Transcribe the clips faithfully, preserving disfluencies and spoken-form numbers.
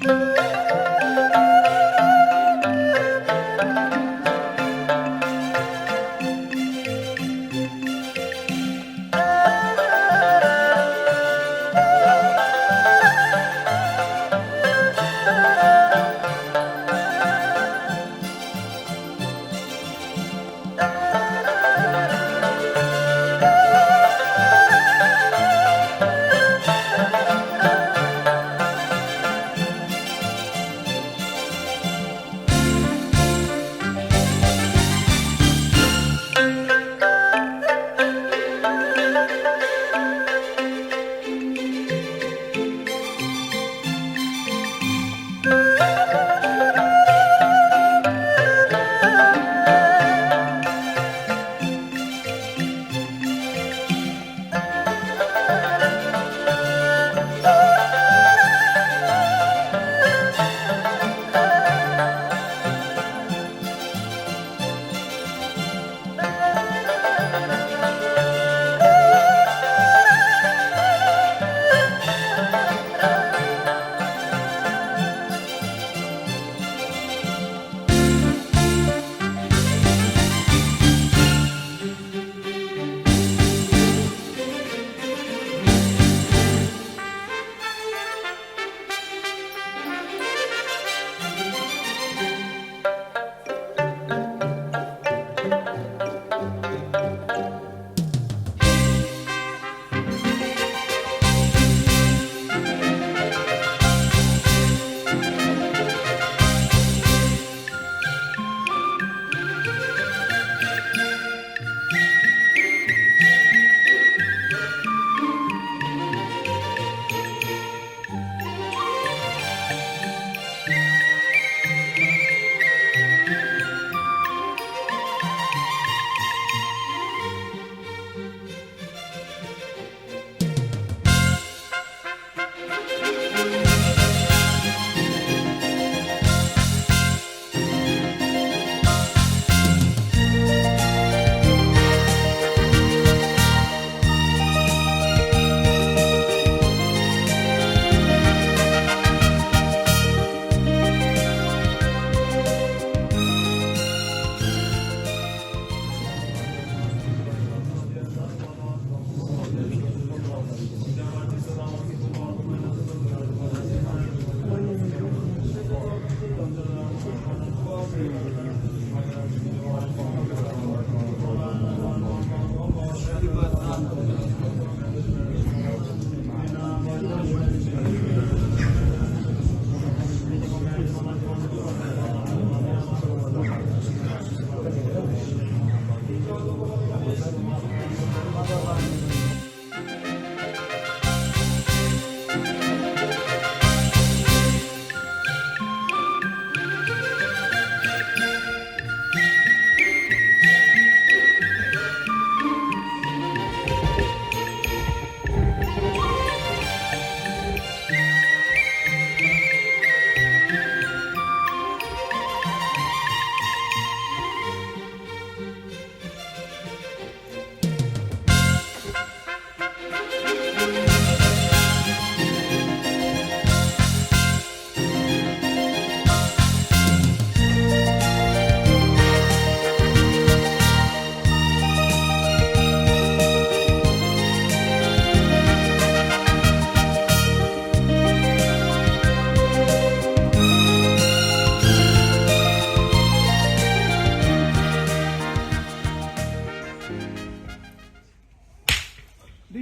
འདི་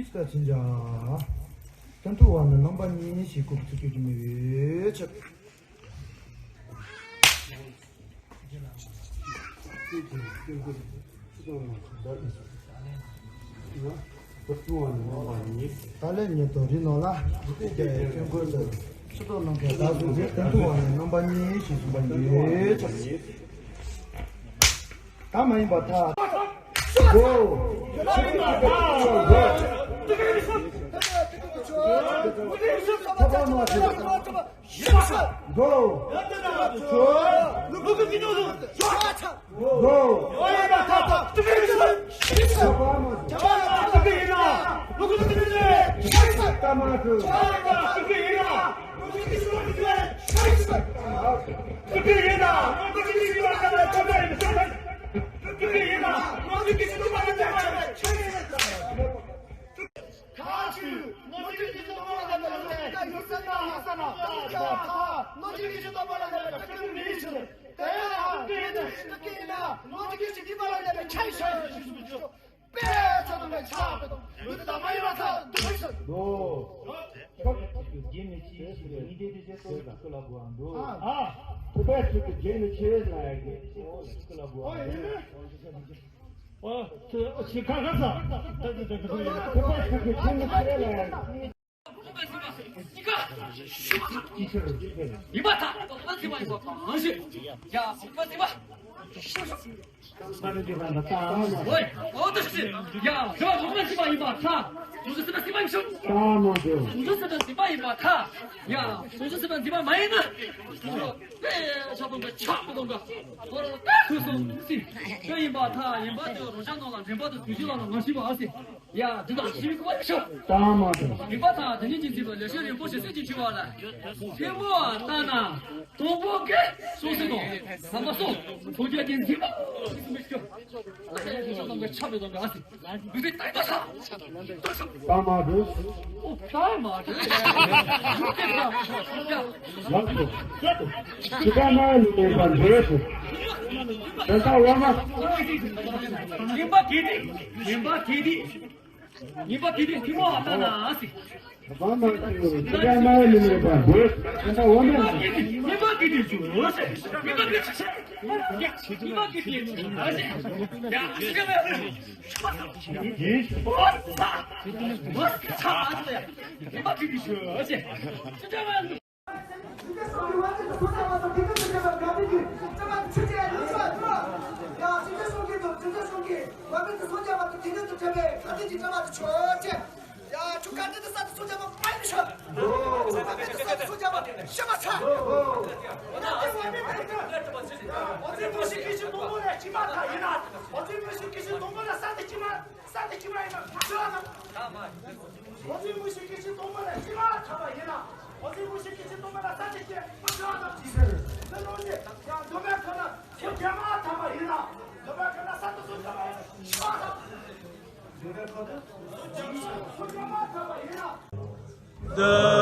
ལྟར་ཕྱིན་ཀྱང་། སྟོན་ཐུབ་པ་ནི་རྣམ་པ་གཉིས་ཞེས་སྐུལ་ཚིག་གཅོད་ཀྱི་མི་འོས་ཆགས། ད་ལན་ཉིད་དུ་རིག་ནོ་ལ། དེ་སྐྱོན་ཀུན་ཏུ། ཕྱི་དོན་ནམ་མཁའི་བདག་གཟུགས་རེད། སྟོན་ཐུབ་པ་ནི་རྣམ་པ་གཉིས་ཞེས་གསུངས་པ་ཡིན། ད་མ་ཡིན་པར་ཐལ། གོ། ད་མ་ཡིན་པར་ཐལ། གོ། གོ། ཡིན་པར་ཐལ། ལོག་པར་ཐལ་བ་ཡིན་པ་གང་ཞིག་ཡ། ལོག་པར་ཐལ་བ། ཨོ་ད་ཤི། ཡ། ལོག་པར་ཐལ་བ་ཡིན་པར་ཐལ། ཟུང་འཇུག་སེམས་དཔའ་སེམས་དཔའ་ཡིན་ཤོག་ཟུང་འཇུག་སེམས་དཔའ་སེམས་དཔའ་ཡིན་པར་ཐལ། ཡ། ཟུང་འཇུག་སེམས་དཔའ་སེམས་དཔའ་མ་ཡིན་ན། དཔེ་ཆ་སྟོང་པའི་ཆ་སྟོང་པ། ཁོ་རང་ད་ཁོས་སོང་སྲིད། དཔེ་ཡིན་པར་ཐལ། ཡིན་པར་ཐལ། རང་ཅག་རྣམས་ལ་འདྲེན་པར་དང་དུས་གཅིག་ལ་ལ་ང་ཤི་བ་ཨ་སྲིད། ཡ། འདི་དག་ཤི་བའི་སྐུ་བ་ཤོག་ལྟ་མ་དང་། རིག་པ་དང་དེ་ཉིད་ཀྱིས་འཛིན་པའི་ལེགས་བཤད་རིན་པོ་ཆེ་སྲས་ཀྱི་འཆི་བ་ལ། ཐལ་མོ་ལྟ་ན། དང་པོ་གི་སོ་སོ་དང་། ཟམ་པ་སོགས་ཚོགས་རྒྱལ་གྱི་འཛིན་པ། ཆ་པའི་དང་ག་ཨ་སི། འདུག་སེ་ལྟ་མ་དང་། ལྟ་མ་དང་། ཨོ་ལྟ་མ་དང་། ལགས་སོ། ཇི་ལྟར་སྨྲ་བའི་མིང་མེད་པར་འདོད་དོ། དོན་དག་བླ་མ། ཡིན་པ་དེ་དེ། ཡིན་པ་དེ་དེ། ཡིན་པ་དེ་དེ་ཐུན་མོང་བ་ལྟ་ན་ཨ་སི། ཇི་ལྟར་སྨྲ་བའི་མིང་མེད་པར་འདོད། དོན་དག་བླ་མ། ཡིན་པ་དེ་དེ་ཆུ་ཨ་སི། ཡིན་པ་དེ་དེ་ཆུ་ཨ་སི། ཡ་ཨ་སི། ཡིན་པ་དེ་དེ་ཆུ་ཨ་སི། ང་ཚོའི་མི་ཤི་སྐྱེ་ཤི་སྟོང་པ་ལ་ཤི་མ་ཐར་བ་ཡིན་ན། ང་ཚོའི་མི་ཤི་སྐྱེ་ཤི་སྟོང་པ་ལ་ས་དེ་སྐྱེ་མ་ཐར་བ་ཅི་ཟེར། འདི་ལོ་ནི་ཡང་འདོད་པའི་ཁ་ལ་ཚེ་སྐྱེ་མ་ཐར་བ་ཡིན་ན། འདོད་པའི་ཁ་ལ་ས་དེ་སུ་སྐྱེ་མ་ཡིན་ན་ཤི་མ་ཐར། འདོད་པའི་ཁ་ལ་སུ་སྐྱེ་མ་ཐར་བ་ཡིན་ན།